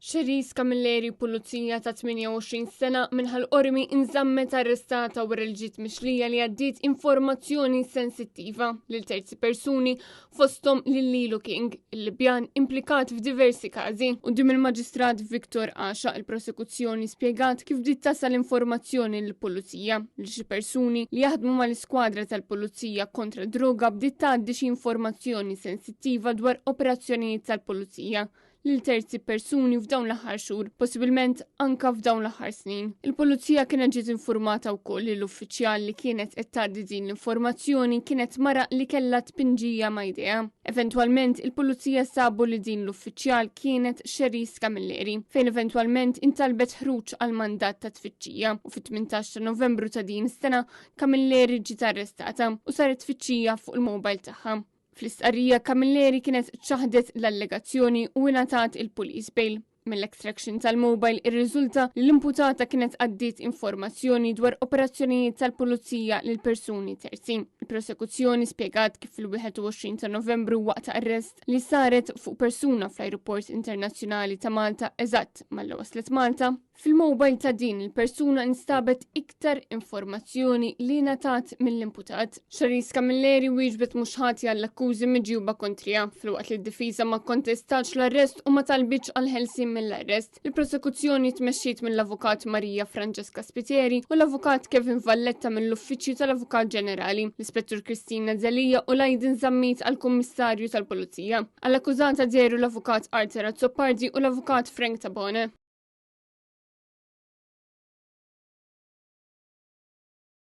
Cherise Camilleri, pulizija ta' 28 sena minn Ħal Qormi inżammet arrestata wara li ġiet mixlija li għaddiet informazzjoni sensittiva lil terzi persuni fosthom lil Lilu King, il-Libjan implikat f'diversi każi. Quddiem il-Maġistrat Victor Għaxaq il-prosekuzzjoni spjegat kif bdiet tasal informazzjoni lill-pulizija li xi persuni li jaħdmu mal-iskwadra tal-pulizija kontra droga bdiet tgħaddi xi informazzjoni sensittiva dwar operazzjonijiet tal-pulizija lil terzi persuni f'dawn l-aħħar xhur, possibilment anka f'dawn l-aħħar snin. Il-pulizija kienet ġiet infurmata wkoll li l-uffiċjal li kienet qed tgħaddi din l-informazzjoni kienet mara li kellha tpinġija ma' idea. Eventwalment, il-pulizija sabu li din l-uffiċjal kienet Cherise Camilleri, fejn eventwalment intalbet ħruġ għal mandat ta' tfittxija u fit-18 ta' Novembru ta' din is-sena Camilleri ġiet arrestata u saret tfittxija fuq il-mobile tagħha. Fl-istqarrija Camilleri kienet ċaħdet l-allegazzjoni u ingħatat il-police bail. Mill-extraction tal-mobile irriżulta li l-imputata kienet għaddiet informazzjoni dwar operazzjonijiet tal-pulizija lil persuni terzi. Il-prosekuzzjoni spjegat kif fil-21 ta' Novembru waqt arrest li saret fuq persuna fl-Ajruport Internazzjonali ta' Malta eżatt malli waslet Malta, Fil-mobile ta' din il-persuna instabet iktar informazzjoni li ngħatat mill-imputat. Cherise Camilleri wieġbet mhux ħati għall-akkużi miġjuba kontriha, filwaqt li d-difiża ma kkontestatx l-arrest u ma talbitx għal ħelsien mill-arrest. Il-prosekuzzjoni tmexxiet mill-Avukat Maria Francesca Spiteri u l-Avukat Kevin Valletta mill-Uffiċċju tal-Avukat Ġenerali, l-Ispettur Kristina Delia u Lydon Zammit għall-Kummissarju tal-Pulizija. Għall-akkużata dehru l-Avukat Arthur Azzopardi u l-Avukat Frank Tabone.